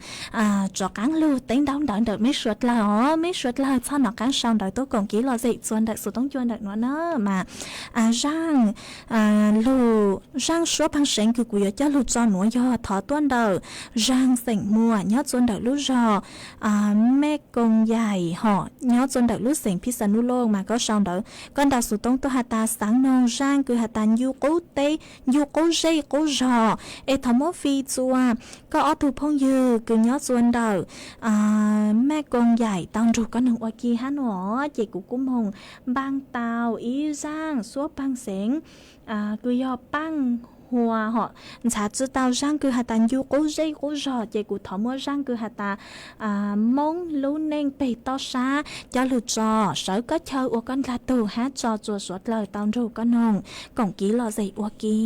rov qaab lug teb ntaub ntawv ntawm meb suav dlawg os. Meb suav dlawg txhob nov qaab sau ntawv tuaj koom kev lom zem txuas ntawm xuv toob cua ntawm nuav na mas zaaj lug, zaaj suab pej xeem kws kuv yuav coj lug tso nuav yog thov tuaj ntawm zaaj xeem Muas nyob txuas ntawm lub zog Mej Kooj Yaim hom nyob txuas ntawm lub xeem Phij Xas Nuj Looj mas koj sau ntawv koj ntaus xuv toob tuaj has tas xaav noog zaaj kws has tas ncu qub teb, ncu qub zej qub zog es thov muab fij txuas koj ob tug phooj ywg kws nyob txuas ntawm Mej Kooj Yaim tau nrug koj noog ua ke hab no. Ces kuv kuj moog npaaj tau ib zaaj suab pej xeem kws yog paaj hua hom ntxhaav tsi tau zaaj kws has tas ncu qub zej qub zog, ces kuv thov muab zaaj kws has tas Moob lub neej peg toj sab coj lug tso sawv koj chaw ua koj dlaag tug hab tso txuas suav dlawg tau nrug koj noog koom kev lom zem ua ke.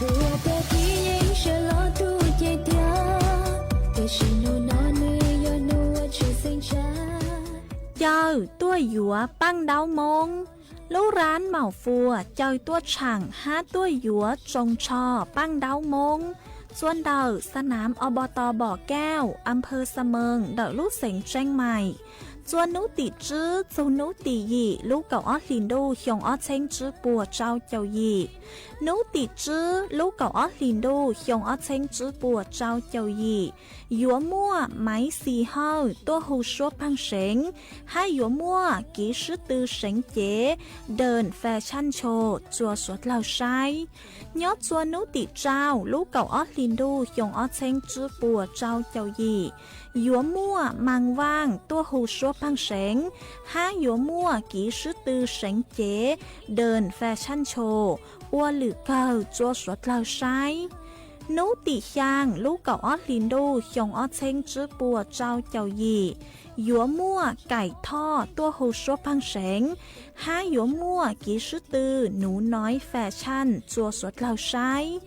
Ua peb yeej sawv los tu ces tiag, tiam sis hnub no nws yog hnub uas tshwj xeeb tshaj. Caw tuaj yuav paj ntaub moob. Lub rab maum fuas caw tuaj tshaam hab tuaj yuav tsoos tsho paj ntaub moob. Txua ntawm xa nam ob pov tos Npom Kauj, a phawj Xa Mees ntawm lub xeev Tseeb Maim. Txua hnub tim tswb txug hnub tim yim lub kaum ob hlis ntuj xyoo ob txheeb tswb puas rau caum yim. Hnub tim tswb lub kaum ob hlis ntuj xyoo ob txheeb tswb puas rau caum yim, yuav muaj Maiv Xis Hawj tuaj hu suab pheej seev, hab yuav muaj Kiv Swb Tw Seev Cev, Dee Fashion Show txua suav dlawg saib. Nyob txua hnub tim rau lub kaum ob hlis ntuj xyoo ob txheeb tswb puas rau caum yim, yuav muaj Maas Vaaj tuaj hu suab pheej seev, hab yuav muaj Kiv Swb Tw Seev Cev, Dee Fashion Show ua lwm kawg txua suav dlawg saib. Hnub tim xyaa lub kaum ob hlis ntuj xyoo ob txheeb tswb puas rau caum yim, yuav muaj Kaim Thoj tuaj hu suab pheej seev, hab yuav muaj Kiv Swb Tw Nuv Noiv Fashion txua suav dlawg saib.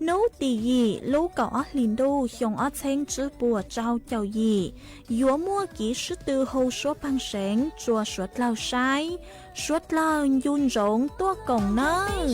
Hnub tim yim lub kaum ob hlis ntuj xyoo ob txheeb tswb puas rau caum yim, yuav muaj Kiv Swb Tw hu suab pheej seev txua suav dlawg saib. Suav dlawg ncu ntsoov tuaj koom nawb.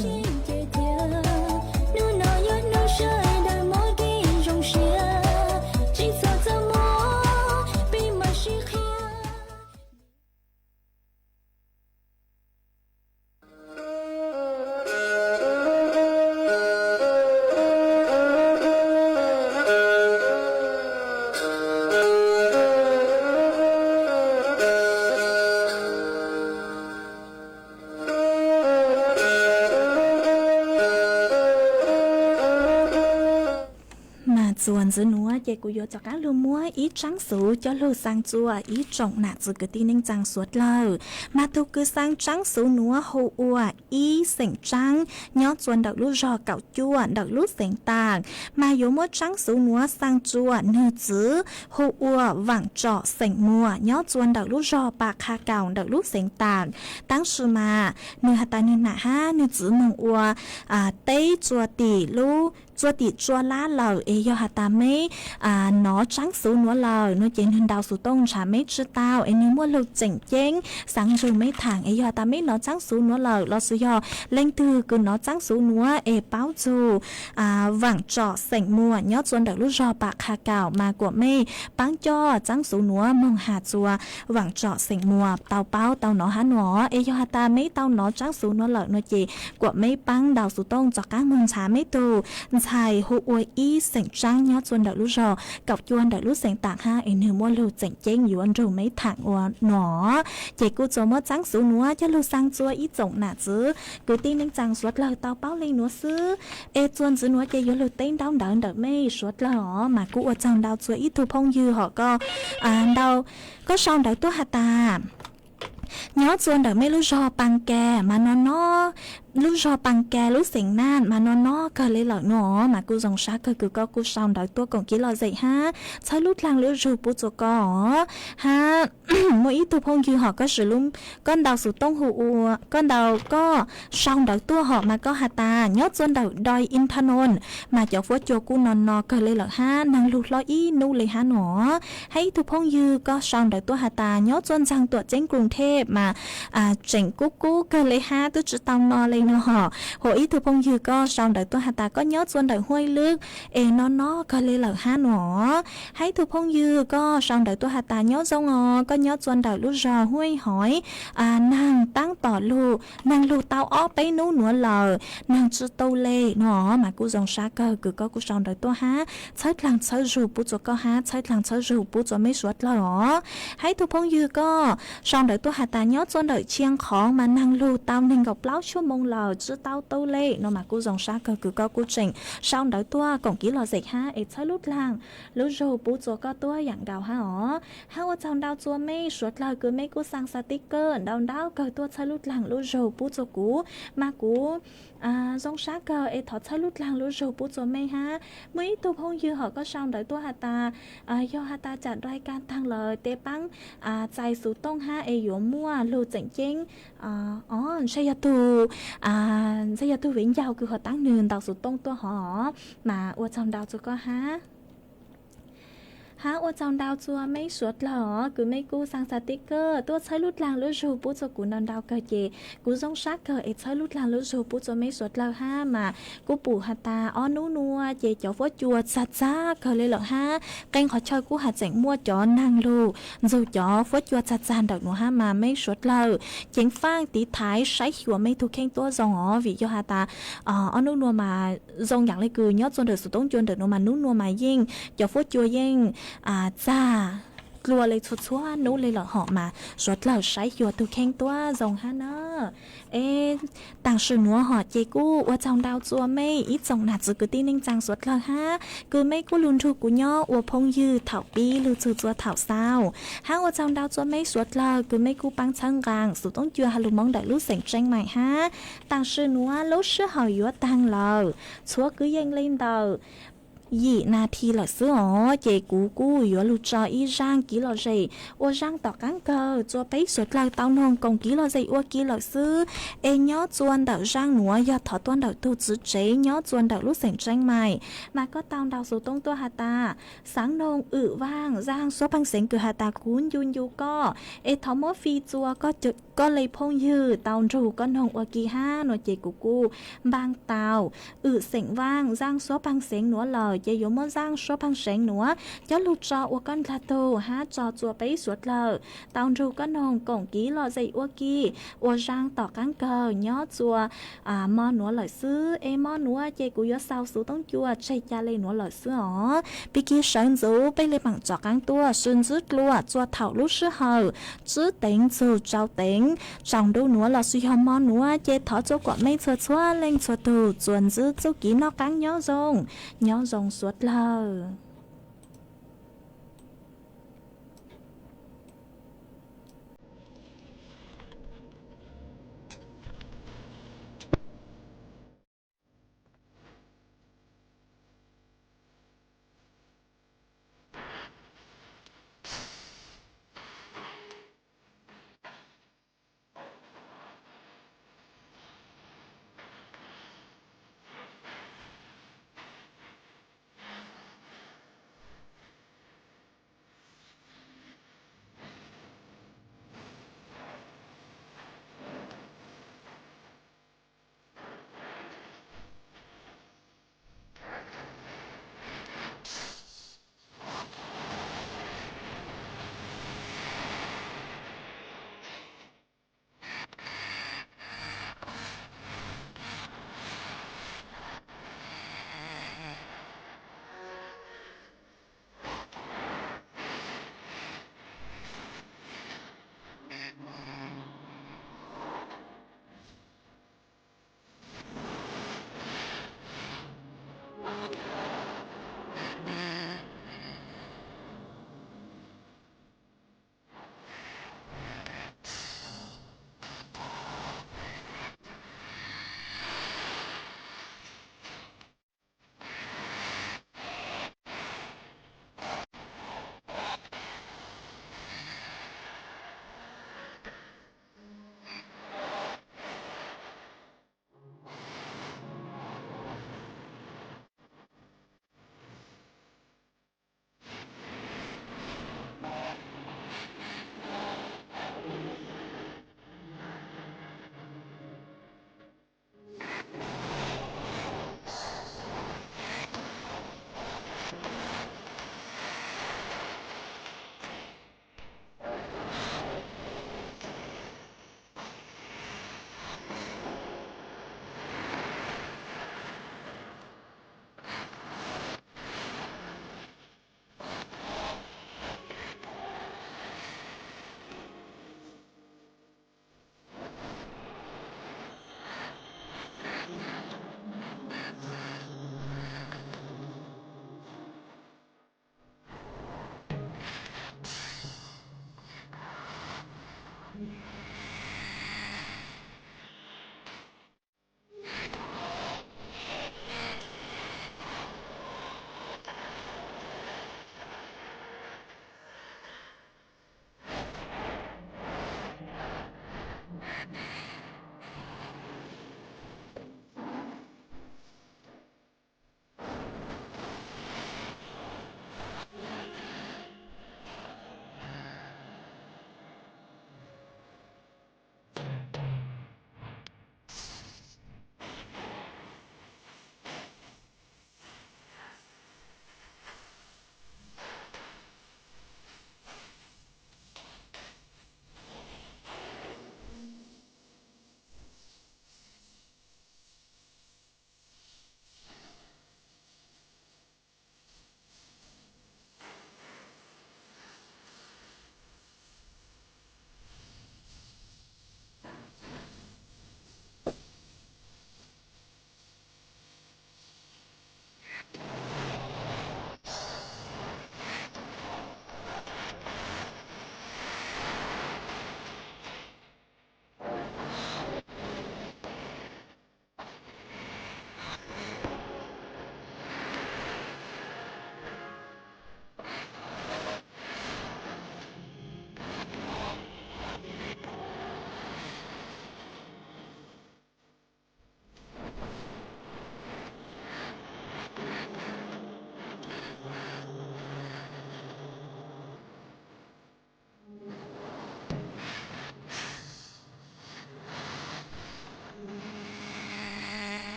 Mas txuas ntxiv nuav ces kuv yuav rov qaab lug muab ib tsaab xuv coj lug xaa txua ib tsoom nam txiv kwv tij neej tsaa suav dlawg. Mas tug kws xaa tsaab xuv nuav hu ua Ib Xeem Tsaab nyob txua ntawm lub zog Kaum Cuaj ntawm lub xeev Taam. Mas yuav muab tsaab xuv nuav xaa txua nwg txiv hu ua Vaam Tsom Xeem Muas nyob txua ntawm lub zog Pa Qha Kaum ntawm lub xeev Taam. Taab sis mas nwg has tas nwg nam hab nwg txiv moog ua teb txua tim lub, txua tim Tsua Lab lawm es yog has tas meb nov tsaab xuv nuav lawm no ces nwg ntaus xuv tooj nrhav meb tsi tau es nwg muaj lug tseem ceeb xaav nrug meb thaam. Es yog has tas meb nov tsaab xuv nuav lawm lossis yog leej twg kws nov tsaab xuv nuav es paub txug Vaam Tsom Xeem Muas nyob txua ntawm lub zog Pa Qha Kaum mas kuam mej paab coj tsaab xuv nuav moog has txua Vaam Tsom Xeem Muas tau paub tau nov hab nuav. Es yog has tas meb tau nov tsaab xuv nuav lawm no ces kuam meb paab ntaus xuv tooj rov qaab moog nrhav meb tug ntxhais hu ua Ib Xeem Tsaab nyob txua ntawm lub zog Kaum Cuaj ntawm lub xeev Taam hab es nwg muaj lug tseem ceeb yuav nrug meb thaam ua nuav. Ces kuj txua muab tsaab xuv nuav coj lug xaa txua ib tsoom nam txiv kwv tij neej tsaa suav dlawg tau paub le nuav xwb. Es txua ntxiv nuav ces yuav lug teb ntaub ntawv ntawm mej suav dlawg os. Mas kuj ua tsaug ntau txua ib tug phooj ywg hom ko ntau, koj sau ntawv tuaj has tas nyob txua ntawm mej lub zog Paa Kas mas no no, lub zog Paa Kas lub xeev Naj mas no no kawg le lawm nuav. Mas kuj zoo sab kawg kws koj kuj sau ntawv tuaj koom kev lom zem hab txhawb lub dlaag lub zug pub txua koj os. Hab muaj ib tug phooj ywg hom koj swv lub, koj ntaus xuv tooj hu ua, koj ntaus, koj sau ntawv tuaj hom mas koj has tas nyob txua ntawm Doi Inthanon mas cov fuab cua kuj no no kawg le lawm hab naag lug hlob ib nub le hab nuav. Hab ib tug phooj ywg koj sau ntawv tuaj has tas nyob txua ntxaag Tuam Ceeb Koom Thej mas tseem kub kub kawg le hab tub tsi tau no le nuav hom. Hab ib tug phooj ywg koj sau ntawv tuaj has tas koj nyob txua ntawm Huaj Lwb es no no kawg le lawm hab nuav. Hab ib tug phooj ywg koj sau ntawv tuaj has tas nyob zoo os, koj nyob txua ntawm lub zog Huaj Hov, naag taab tom lug, naag lug tau ob peb nub nuav lawm, naag tsi tau le nuav. Mas kuj zoo sab kawg kws koj kuj sau ntawv tuaj hab txhawb dlaag txhawb zug pub txua koj hab txhawb dlaag txhawb zug pub txua mej suav dlawg os. Hab ib tug phooj ywg koj sau ntawv tuaj has tas nyob txua ntawm Tshia Qhoov mas naag lug tau neeg nkaum plaub xuab moos lawm tsi tau tau le no. Mas kuj zoo sab kawg kws koj kuj tseem sau ntawv tuaj koom kev lom zem hab es txhawb lub dlaag lub zug pub txua koj tuab yaam nkaus hab os. Hab ua tsaug ntau txua mej suav dlawg kws mej kuj xaa xaa tib kawj ntau ntau kawg tuaj txhawb lub dlaag lub zug pub txua kuv. Mas kuv zoo sab kawg es thov txhawb lub dlaag lub zug pub txua mej hab. Muaj ib tug phooj ywg hom koj sau ntawv tuaj has tas yog has tas caam dai kaag taag lawm tes paab txais xuv tooj hab es yuav muaj lug tseem ceeb. Os, ntshe yog tug Ntxawm yog tug viv ncaus kws ho taab nwg ntaus xov tooj tuaj hov, mas ua tsaug ntau rua koj hab. Hab ua tsaug ntau rua meb suav dlawg os, kws meb kuj xaa xaa tib kawg tuaj txhawb lub dlaag lub zug pub rua kuv ntau ntau kawg ces kuv zoo sab kawg es txhawb lub dlaag lub zug pub rua meb suav dlawg hab mas kuj pum has tas ob nub nua ces cov fuab cua txag txag kawg le lawm hab qee qhov chaw kuj has tseem muaj cov naag lug nrug cov fuab cua txag txag ntawm nuav hab mas meb suav dlawg ceev faaj tiv thaiv saib xyuas meb tug kheej tuab zoo os vim yog has tas ob nub nua mas zoo yaam le kws nyob rua ntawm xov tooj cua ntawm nuav mas nub nua mas yeej cov fuab cua yeej txag dlua le txhua txhua nub le lawm hov mas suav dlawg saib xyuas tug kheej tuab zoo hab na. Es taam sim nuav hov ces kuj ua tsaug ntau rua meb ib tsoom nam txiv kwv tij neej tsaa suav dlawg hab kws meb kuj lug nrug kuv nyob ua phooj ywg thaum pib lug txug rua thaum xaus. Hab ua tsaug ntau rua meb suav dlawg kws meb kuj paab txhawb nqaa xov tooj cua has lug Moob ntawm lub xeem Tseeb Maim hab. Taam sim nuav lub sij hawm yuav taag lawm, txhua kwv yees le ntawm yim nas this lawm xwb os ces kuv kuj yuav lug tso ib zaaj kev lom zem ua zaaj tom qaab kawg rua peb suav dlawg tau noog koom kev lom zem ua ke lawm xwb. Es nyob rua ntawm zaaj nuav yog thov tuaj ntawm tug tswv tsev nyob rua ntawm lub xeem Tseeb Maim, mas koj tau ntaus xov tooj tuaj has tas xaav noog wm vaaj zaaj suab paag xeev kws has tas kuv ncu ncu koj, es thov muab fij rua koj le phooj ywg tau nrug koj noog ua ke hab no ces kuv kuj npaa tau wm xeem vaaj zaaj suab paag xeev nuav lawm ces yuav muab zaaj suab paag xeev nuav coj lug tso ua koj dlaag tug hab tso rua peb suav dlawg tau nrug koj noog koom kev lom zem ua ke ua zaaj tom qaab kawg nyob rua mo nuav lawm xwb. Es mo nuav ces kuv yuav xaus xov tooj cua tseg ca le nuav lawm xwb os. Pig kig sawv ntxuv peb le maam rov qaab tuaj sib ntsib dlua rua thaum lub sij hawm tsib teev txug rau teev tsaus ntuj nuav lossis yog mo nuav ces thov rua kuas mej txhua txhua leej txhua tug tsuas ntsib txuj kev noj qaab nyob zoo, nyob zoo suav dlawg.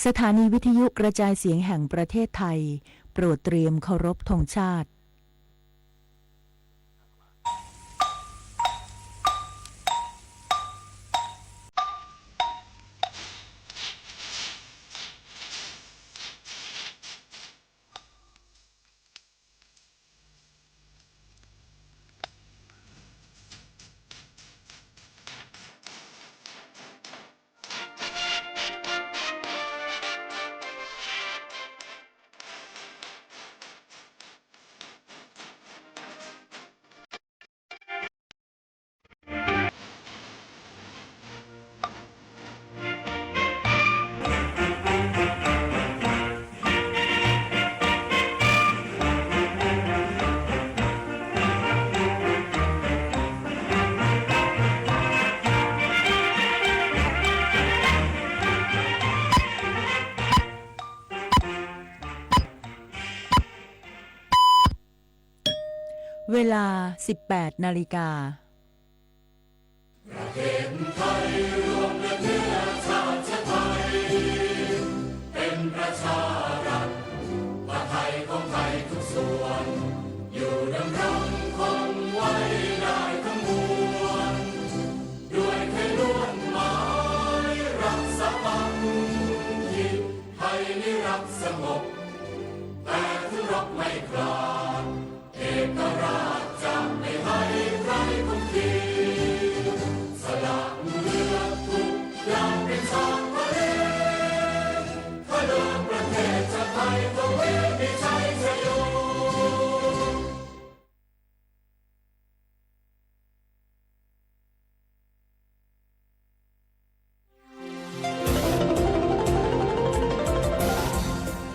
สถานีวิทยุกระจายเสียงแห่งประเทศไทย โปรดเตรียมเคารพธงชาติ เวลา สิบแปดนาฬิกา ประเทศไทยรวมเป็นเนื้อชาติไทย เป็นประชารัฐ ว่าไทยของไทยทุกส่วน อยู่ดำรงคงไว้ได้ทั้งมวล ด้วยไทยล้วนหมายรักสามัคคี ไทยนี้รักสงบ แต่ถึงรบไม่กล้า เอกราชจะไม่ให้ใครคุมขีด สละเลือดทุกอย่างเป็นชาติทะเล ขนานประเทศชาติไทยทวีมีชัยชโย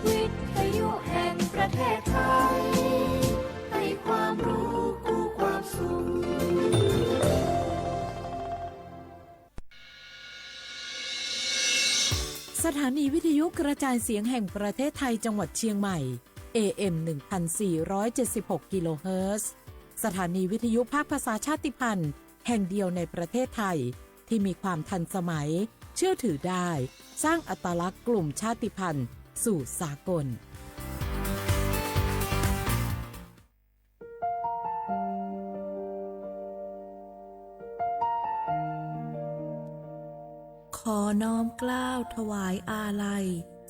วิทยุแห่งประเทศไทย ให้ความรู้คู่ความสุข สถานีวิทยุกระจายเสียงแห่งประเทศไทยจังหวัดเชียงใหม่ เอ เอ็ม หนึ่งพันสี่ร้อยเจ็ดสิบหก กิโลเฮิรตซ์ สถานีวิทยุภาคภาษาชาติพันธุ์แห่งเดียวในประเทศไทย ที่มีความทันสมัย เชื่อถือได้ สร้างอัตลักษณ์กลุ่มชาติพันธุ์สู่สากล ขอน้อมเกล้าถวายอาลัย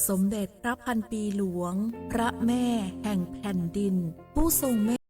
สมเด็จพระพันปีหลวง พระแม่แห่งแผ่นดิน ผู้ทรงเมต